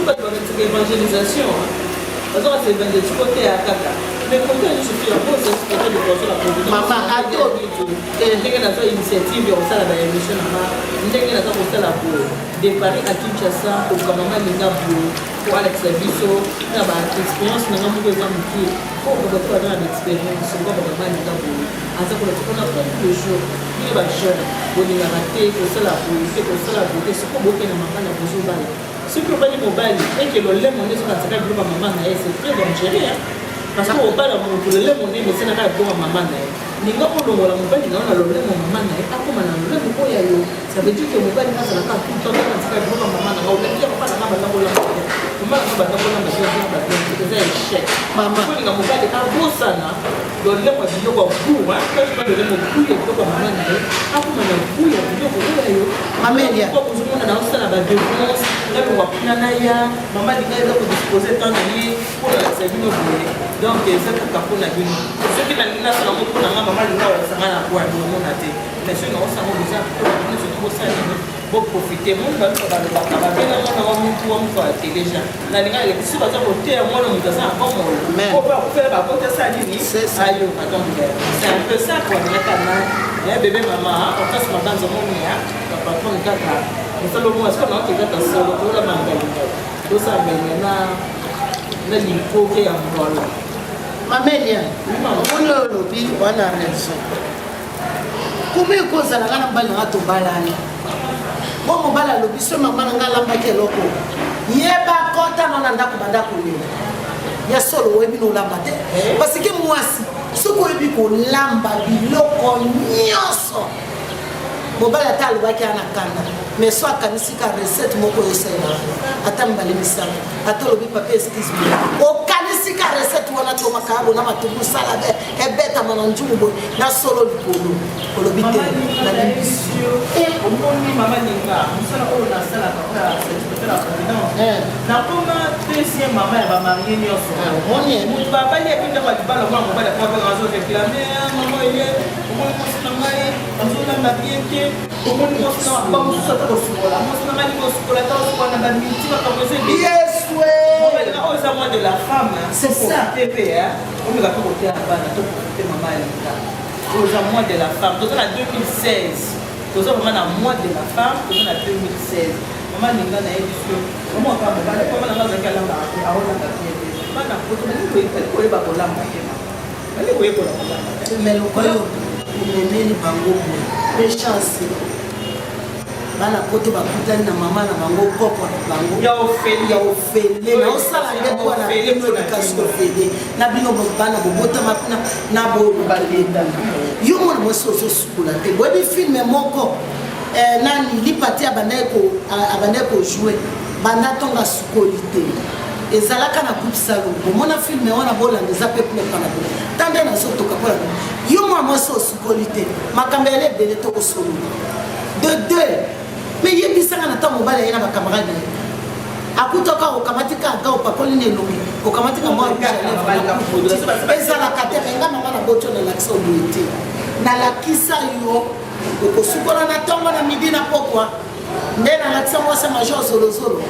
bato bakatisaka evangelisation bazokasa evangelisation koteya kaka mais kote nyonso mpe yango ozasikote liboso na mama ato ndenge nazwa initiative ya kosala baémission na nga ndenge naza kosala boye de Paris à Kinshasa koluka mama Linga boye po alakisa biso na ba experience na nga moko eza moke po bato baza na ba experience lokola ba mama Linga boye aza kolakisa on apprend tous les jours bino ba jeune bolingaka te kosala boye te kosala boye te sikoyo bokenda mabala bozobala soki obali mobali eke lolemo nde ezokanisaka biloko ya mama na ye c'est très dangereux hein? parce que obala moto lolemo nde emesanaka biloko ya mama na ye linga olongola mobali na yo na lolemo mama na ye akoma na lolemo oyo ya yo Ça veut dire que mobali azala kaka tout le temps kaka tika biloko ya mama na nga olandi ya papa na nga banda kolamba bien mama na nga banda kolamba bien bien ba bien eza échec mama kolinga mobali abosana lolemo ya biloko ya goût hein quand je parle lolemo goût ya biloko ya mama na ye akoma na goût ya biloko oyo ya yo Amelia ozomona na osala ba dépense nalongwa kuna na ya mama linga eza kodispose temps na ye mpo na lakisa bino boye donc eza kaka mpo na bino soki nalingi nasala yango mpo na nga mama linga olakisa nga na bwa bomona te Mais soki naosala ngo boza mpona soki bosala nini boprofite moni baluka balobaka babenga mwana wa mutu wa mutu ya teleja nalinga eleki soki baza koteya mwana moto aza na bomoi po mpe akufela baboti asala nini ayoka donc c'est un peu ça quoi nalaka na bebe mama okasi mabanza moni ya bapatron kaka mosala omona sikoyo naoke kaka solo tolama ngalingai tosala ngalingai na likoke ya ngolo mamelia omoni oyo olobi wana raison Koma ekozala nga na mobali na nga tobalani bo mobali alobi so mama na nga alambaki eloko yeba kota na na ndako banda kolela ya solo oyebi na olamba te eh? parce que mwasi soki oyebi kolamba biloko nyonso mobali ata alobaki ana kanda mais so akanisi ka recette moko oyo osalelaka ata mibale misato ata olobi papa excuse moi okanisi ka recette wana to makayabo na matungu sala be ebetama na nzungu boye na solo likolo olobi te nalimbisi omoni mama linga mosala oyo nasalaka oyo ya certificat ya providence eh. nakoma deuxième mama ya bamarie nyonso ah, moto babali api ndako ya libala mwana mobali akoma mpe azo réclame ah, mama eye omoni mwasi na ngai azolamba bien te omoni mwasi na bamosusu ata kosukola mwasi na ngai kosukola ata kosukola na bamiti makambo eza ebele oyo eza moi de la femme c'est ça mpe Omeka pe koteya bana to profite mama Alinga. Oyo eza mois de la femme. Toza na 2016. Toza vraiment na mois de la femme, toza na 2016. Mama Alinga na yebi biso, mama ka mobali, mama na nga azalaki alambaka te, aolamba te. Bana poto balingi koyeba koyeba kolamba te mama. Balingi koyekola kolamba te. Mais lokola omemeli bango boye, pe chance bana poto bakutani na mama na bango koko na bango ya ofele naosala nde mpo na bino education ofele na bino bana bobotama kuna na bobalendana yo mwana mwasi ozosukola te boyebi filme moko eh, nani lipati abandaki kojoue banda ntongo asukoli te ezalaka na groupe salo bomona filme wana bolanda eza mpe kuna epa na bino ta nde nazotoka mpo na bino yo mwana mwasi osukoli te makambo yala ebele tokosolola de deux me yebisanga na ntango mobali aye na bacamarade na ye akutaka okamati kaka opakoli na elongi okamati ka mwa ezalaka te nga mama na boti oyo nalakisa oboye te nalakisa yo okosukola na ntongo na midi na pokwa nde nalakisa mwasi ya major zolozolo.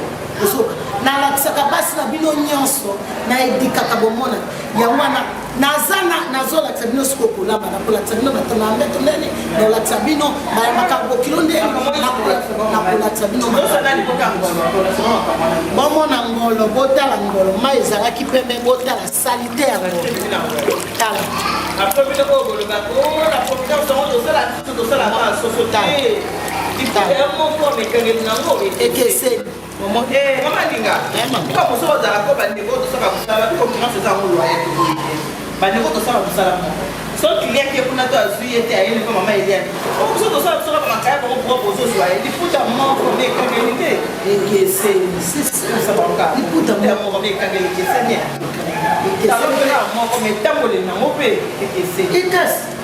Ozoka nalakisaka basi na bino nyonso, na edikaka bomona yango wana naza nazolakisa bino sikoyo kolamba, nakolakisa bino bato na mbeto ndeni, nakolakisa bino bayambaka bokilo ndeni, nakolakisa bino bomona ngolo, botala ngolo mai ezalaki pembe, botala salite ya ngolo, tala ekeseni. Mama Linga, mpo mosusu bazalaka ko bandeko tosala mosala, concurrence eza yango loyer toboyi te, bandeko tosala mosala moko, so client ke kuna to azwi ye te, ayeli mpe mama Eliane o biso tosala biso kaka makaya bango propre, ozozwa ye liputa moko me ekangeli te ekeseni, liputa moko me ekangeli ekeseni, talopela moko me etamboleli nango mpe ekeseni.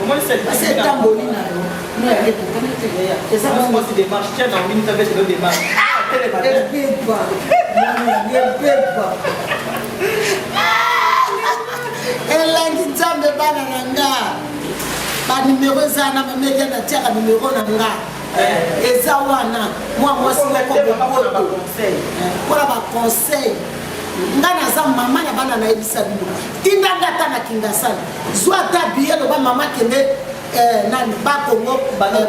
Kasi etamboli na yo no yango ekokani te, eza mwasi démarche tia na omini tabetelo démarche. Ebeba ebeba elangi Nzambe. Bana na nga, banimero eza na bamedia, natiaka nimero na nga eza wana. Mwa mwasi moko boboto mpona baconseil, nga naza mama na bana, nayebisa bino, tinda nga ata na Kingasani, zwa ata biye, loba mama kende nani bakongo,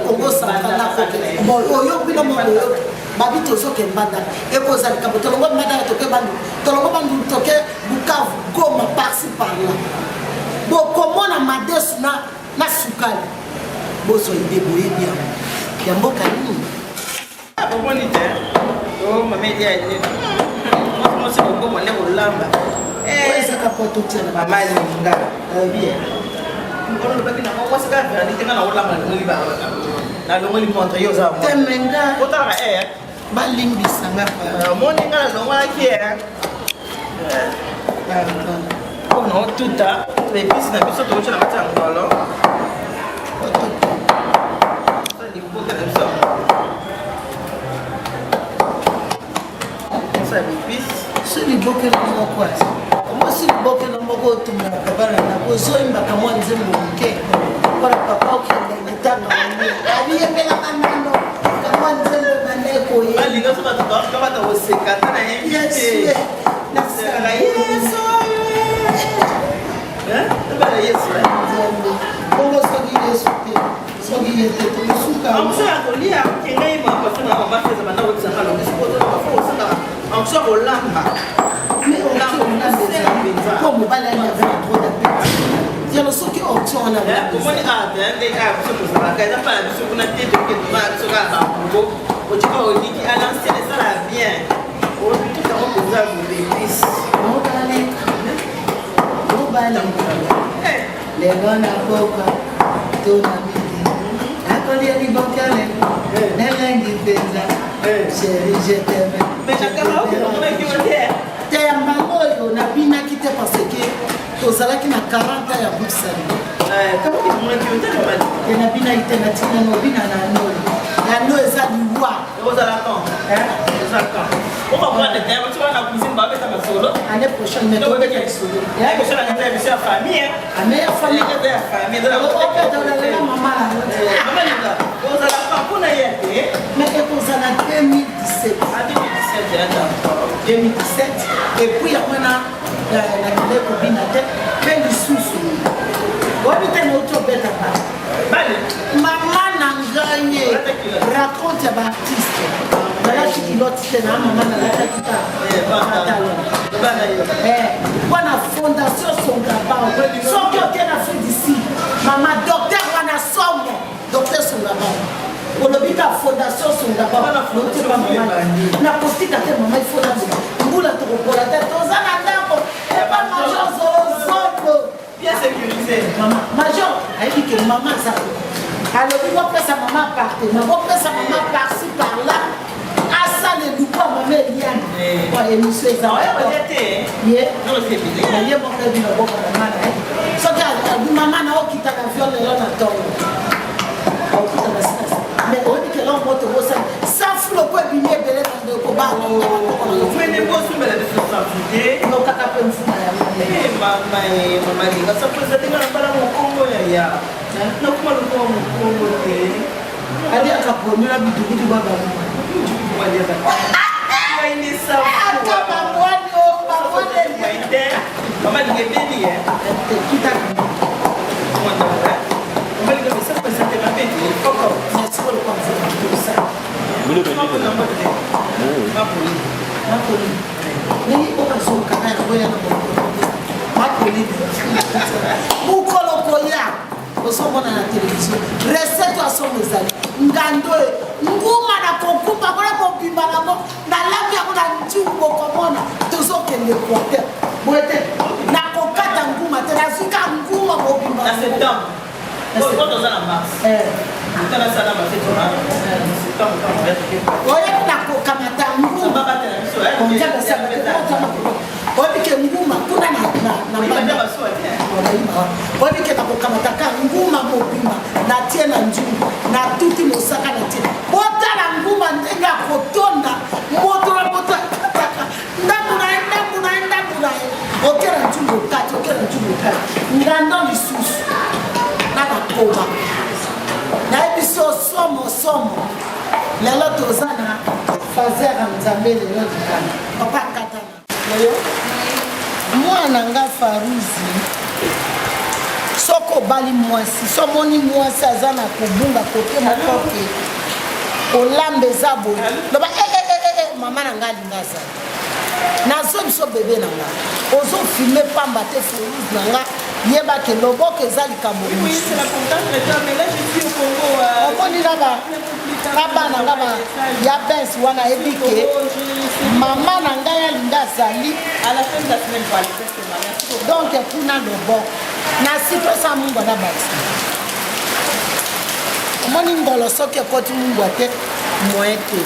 Kongo Central, nakoke bon oyo bino moko oyoki babi tozoke Mbandaka, ekozala likambo. Tolongo Mbandaka, toke Bandundu, tolongo Bandundu, toke Bukavu, Goma, par-ci par-là, bokomona madesu na sukali, bozwa ide, boyebi yango ya mboka nini. Omoni te o mama Eliane, mwasi kokoma nde kolamba. Ezaka po totiana. Mama Alinga bien, olobaki na mwasi kaka verandi te, nga na kolamba, nalongoli nalongoli montre, yo oza temenga. Otalaka e. Balimbisanga. Omoni nga nalongolaki mpona otuta episi na biso, tokotya na kati ya ngolo liboke na biso, osala bepisi. So liboke na moko, omosi liboke na moko, otumbaka papa na ndako, ozoyimbaka mwa nzembo moke mpona papa okende gitanga, abiyembelaka nano kamwa nzembo banda ekoye. Balinga so bato bata koseka ta na yebi te. Yesu bana Yesu. Bongo soki Yesu te, soki ye te, tokosuka. Onction ya kolia kengai mama na mama feza banda kotisaka longi sikoyo tozaka fo kosala onction ya kolamba. Po mobali ali avoir trop d'appétit, yalo soki onction wana. Omoni ndenge kaka biso tozalaka, eza mpa na biso kuna te, toke toza biso kaka bango otika oliki à l'ancienne, esala bien otutango mpenza bolepisi. Mobali, mobali, lelo nakoka to na midi nakolia liboke lelo nelengi mpenza. Chéri, je t'aime. Te ya mbala oyo nabinaki te parce que tozalaki na 40 ans ya Bruxelles. Te, nabinaki te, natina nobina na noyo yano eza liwa. Ozala quand? Eza quand okomprendre te? Bato wana na cuisine babeta masolo. Année prochaine, mais tobeta lisolo. Biso ya famille. Année ya famille. Ya famille. Olela mama na mama Linga, ozala quand mpona ye te? Mais ekozala 2017. 2017, et puis yango wana nakende kobina te. Mpe lisusu oyebi te, nauti obeta bale, mama na ngai raconte ya baartiste, nalati culotte te na mama, nalataki ta pantalon mpona Fondation Songabao. Soki oke na Afrique du Sud, mama docteur wana somo, docteur Songabao, olobi ka Fondation Songabao, nakotika te mama, ifo naloba mbula tokopola te, toza na ndako epa major Zolozolo. Bien sécurisé. Mama major ayebi ke mama aza, alobi bopesa mama appartement, bopesa mama par-ci par-là, asala eluku ya mama Eliane. Bon, émission eza ye ye moko ebi loboko mama na ye, soki abi mama na okita na viol lelo na ntongo, okita na sina. Mais oyebi ke eloko moko tobosani, safu loko ebimi ebele na ndeko bana. Bosumbela biso safu te. Nokaka mpe mfuma yango. Mama, mama Linga, safu eza te. Nga na bala mokongo yaya, nakoma lokola mokongo te. Aliaka pondu na bitukutu babamuma. Ata bambwani o bambwani. Mama linga ebeli eh. Mama linga mesako eza te mabe te. Koko. Merci pour le conseil. Mapoli. Ndenge okazokana yango ya na mapoli mokolo koya ozomona na televizio recette ya somo ezali ngando oyo nguma na kokumba kona kobima nango nalambi yango na ntiku bokomona tozokende equateur boye te nakokata nguma te nazwi ka nguma mobimba Na septembre. Oza na mars. Oyebi nakokamata nguma oyebi ke nguma kuna oyebi ke nakokamata ka nguma mobimba natie na nzungu natuti mosaka natie botala nguma ndenge akotonda moto na moto akataka ndambo na ye ndambo na ye ndambo na ye oke na nzungu okati oke na nzungu okati ngando lisusu na bakoba nayebi so somo somo lelo toza na fazer ya nzambe lelo likana papa katana oyo mwana nga faruzi soki obali mwasi so omoni mwasi aza na kobunga kote moko ke kolamba eza boye loba eh, eh, eh, eh, mama na nga alinga azali nazo biso bebe na nga ozofilme pamba te faruzi na nga yeba ke loboko eza likambo omoni na bana nga ya bens wana ayebi ke mama na ngai alinga azali donc kuna loboko na sitosa mungwa na bakisi omoni ngolo soki ekoti mungwa te moyen te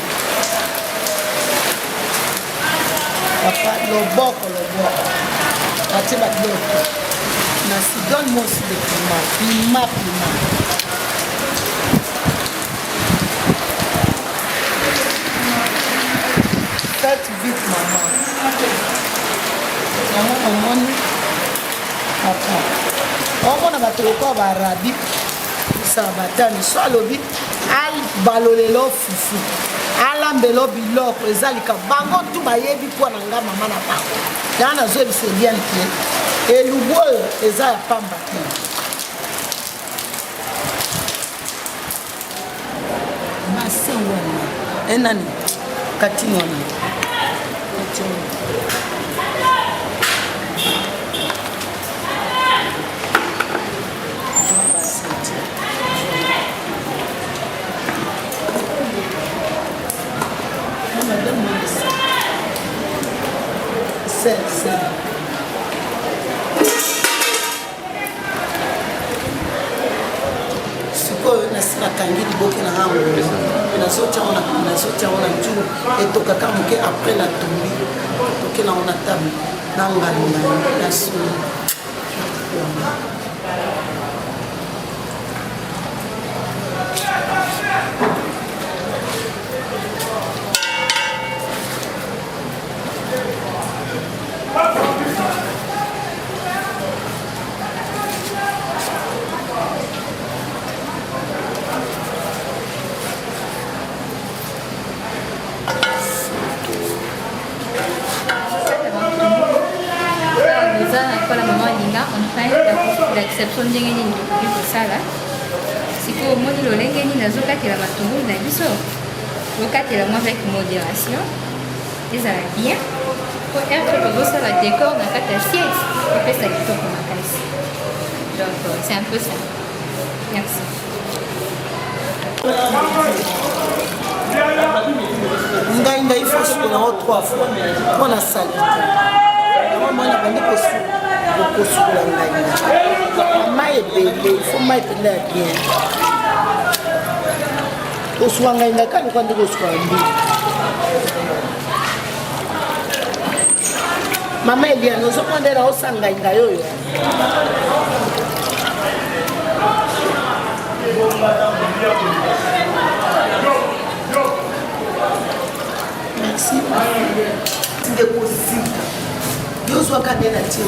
papa loboko loboko atie babiloko na si donne moi aussi de piment piment piment faites vite maman yango omoni papa omona bato lokola baarabi sabatani so alobi abalolelo fufu alambelo biloko eza lika bango tu bayebi mpo na nga mama na bango yango nazoyebisa eliane ke elubu oyo eza ya pamba te basin wana enani eh, katini wana katini wana Sel, sel. sikoyo nasi nakangi liboke na ngango nazotya ngo na nzungu etokaka moke apres natumbi toke nango na table na ngalo na solo Eza lokola mama alinga enfin kolakisa biso ndenge nini tokoki kosala sikoyo omoni lolenge nini azokatela matungulu na biso okatela mwa avec modération ezala bien po heure tozosala décor na kati ya assiette epesa kitoko makasi donc euh, c'est un peu ça merci ngai ngai fo sukola yango trois fois mpo na salite yango mwana bandi kosukola ngai ngai mai ebele fo mai mpenza ya bien kosuka ngai ngai kaka lokola nde kosuka mbili mama eliane ozomona nde naosa ngai ngai oyo Merci. Ndeko zika. Yo zwaka nde na tie.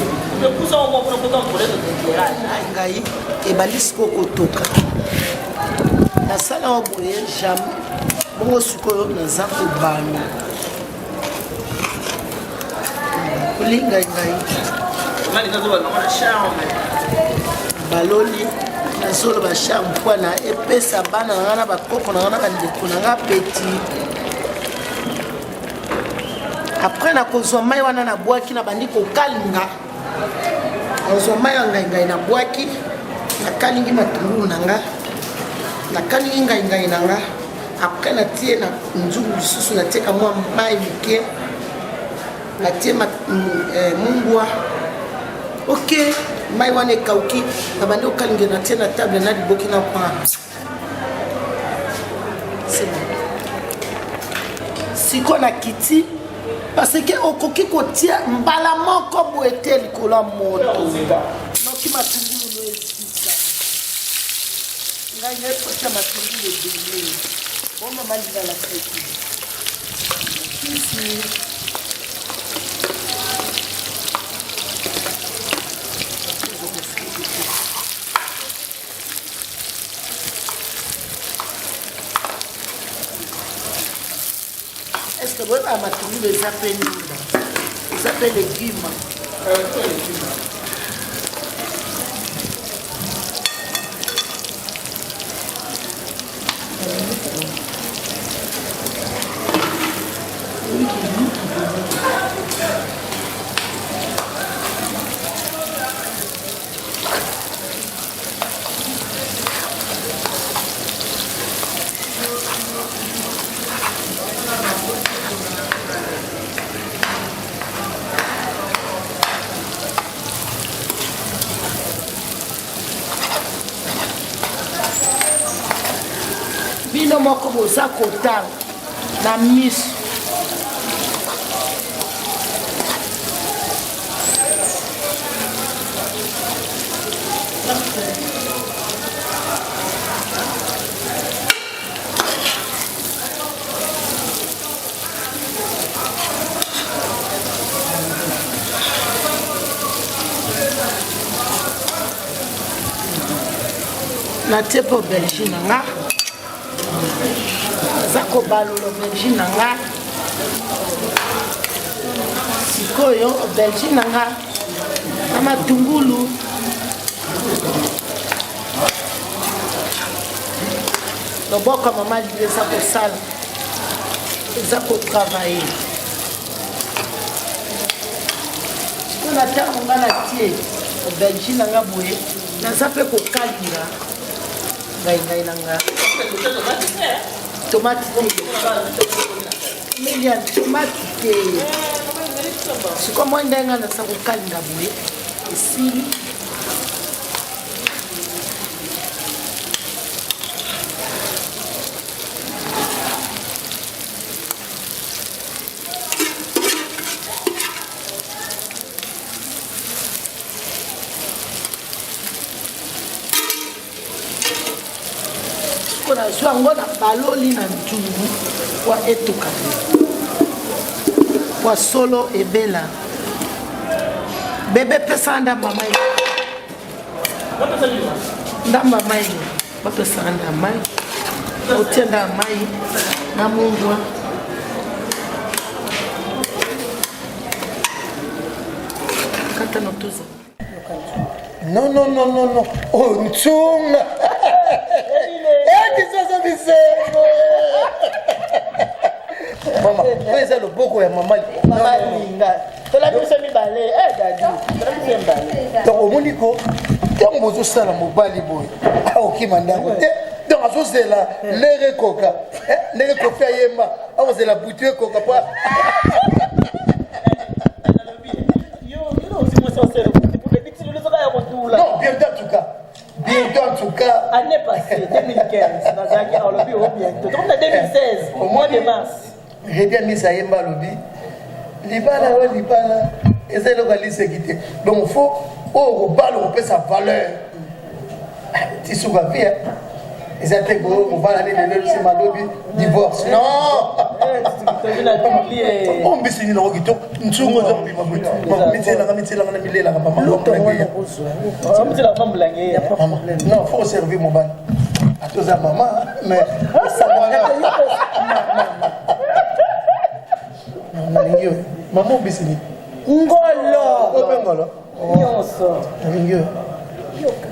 Ngai ebandi sikoyo kotoka. Nasala yango boye jamais. Bongo sikoyo naza kobala. Olei ngai ngai. Baloli nazoloba charme mpo na epesa bana na ngai na bakoko na ngai na bandeko na ngai apeti. Après nakozwa mai wana nabwaki nabandi kokalinga, nazwa mai ya ngai ngai nabwaki, nakalingi matungulu na ngai, nakalingi ngai ngai na ngai. Après natie na nzungu lisusu natie ka mwa mai moke, natie mungwa. Ok, mai wana ekauki, nabandi kokalinga, natie na table na liboki na kwa. C'est bon. Sikoyo nakiti parce que okoki kotia mbala moko boye te likolo ya moto noki matungulu no esika. Ngai naye kotia matungulu ebele. Bo mama lingala seki. Kisi. Est-ce que boyebaka matungulu eza mpe ndunda, eza mpe legume? Bino moko boza kotanga na miso. Natie mpe aubergine na nga, naza kobalola aubergine na nga sikoyo. Aubergine na nga na matungulu, loboko ya mama Lili eza kosala, eza kotravaille. Sikoyo na ntango nga natie aubergine na nga boye, naza mpe kokalinga ngai ngai na nga tomate te, Miriam, tomate te. Sikoyo mwa ndenge nga naza kokalinga boye esili. Sikoyo nazwa yango na baloli na nzungu po etoka te, po solo ebela. Bebe, pesa ndamba mai, ndamba mai, bapesaka ndamba mai, otie ndamba mai na mungwa. Kata notuza. Non, non, non, non, non. Oh, ntunga. Eh, kisasa bisengo. Mama, oyo eza loboko ya mama. Mama Linga. Tola biso mibale, eh dadi. Tola biso mibale. Donc omoni ko ntango bozosala mobali boye akokima ndako te, donc azozela lere ekoka, ndenge Kofi ayemba, akozela butu ekoka po. Non, bientôt en tout cas. Bientôt en tout cas. Année passée, 2015, nazalaki alobi o bientôt. Donc na 2016, au mois de mars. Redia Misa ayemba alobi libala oyo libala eza eloko aliseki te, donc faut oyo kobala okopesa valeur ti suka vie. Eza te kobala nini lelo nsima lobi divorce, non. Oyo mbisi nini nango kitoko, nzungu eza kobima boye, mitielaka mitielaka na milelaka mama. Non, faut servir mobali, ata oza mama, mais nalingi yo mama. Obisi nini? Ngolo. Nyonso. Nalingi yo. Yoka.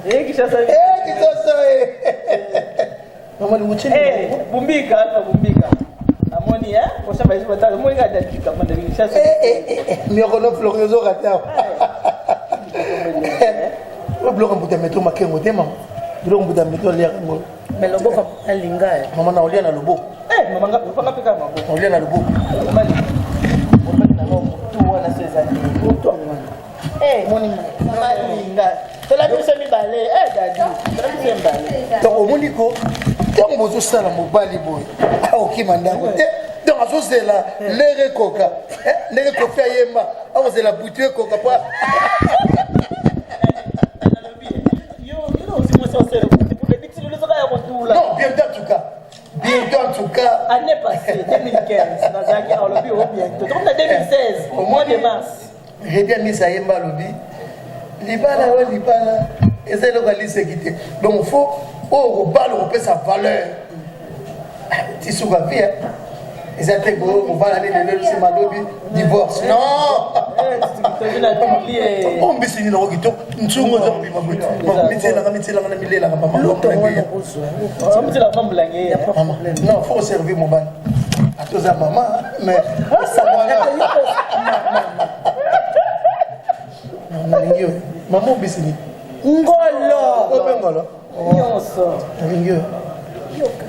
Eh, Kinshasa. Eh, Kinshasa. Eh. Mama linguchi. Eh, bumbika, alpha bumbika. Amoni eh, prochain ba jour tata, moi ga dalika manda Kinshasa. Eh eh eh, eh. Mioko no flori ozo rata. Oyo biloko mbuta meto makengo te mama. Biloko mbuta meto liaka ngo. Mais loboko alinga eh. Mama na olia na loboko. Eh, mama nga panga peka maboko. Olia na loboko. Mobali. Mobali na ngo mutu wana so ezali. Mutu wana. Eh, moni mama linga. Tola biso mibale, eh dadi. Tola biso mibale. Donc omoni ko ntango bozosala mobali boye akokima ndako te donc azozela lere ekoka eh, ndenge kofi ayemba akozela butu ekoka po Non, bientôt en tout cas. Bientôt en tout cas. Année passée, 2015, nazalaki alobi o bientôt. Tokomi na 2016, au mois de mars. Reddy Amisi ayemba alobi libala oyo libala eza eloko ya liseki te donc faut oyo kobala okopesa valeur ti suka vie eza te ko mobala nini lelo nsima lobi divorce non oyo mbisi nini yango kitoko nsungu eza kobima boye mitielanga mitielanga na milelaka mama non faut servir mobali ata oza mama mais nalingi yo mama obisi nini ngolo ope ngolo nyonso nalingi yo yoka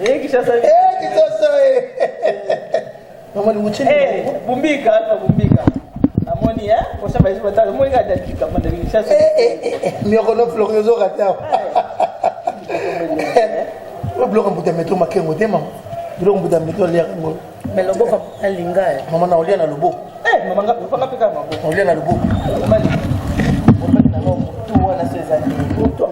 Eh, Kinshasa. Eh, Kinshasa. Eh. Mama linguchi. Eh, bumbika, alpha bumbika. Amoni eh, prochain ba jour tata, moi ga dalika manda Kinshasa. Eh eh eh, eh. Mioko no flori ozo rata. Oyo biloko mbuta meto makengo te mama. Biloko mbuta meto liaka ngo. Mais loboko alinga eh. Mama na olia na loboko. Eh, mama nga panga peka maboko. Olia na loboko. Mobali. Mobali na ngo mutu wana so ezali. Mutu.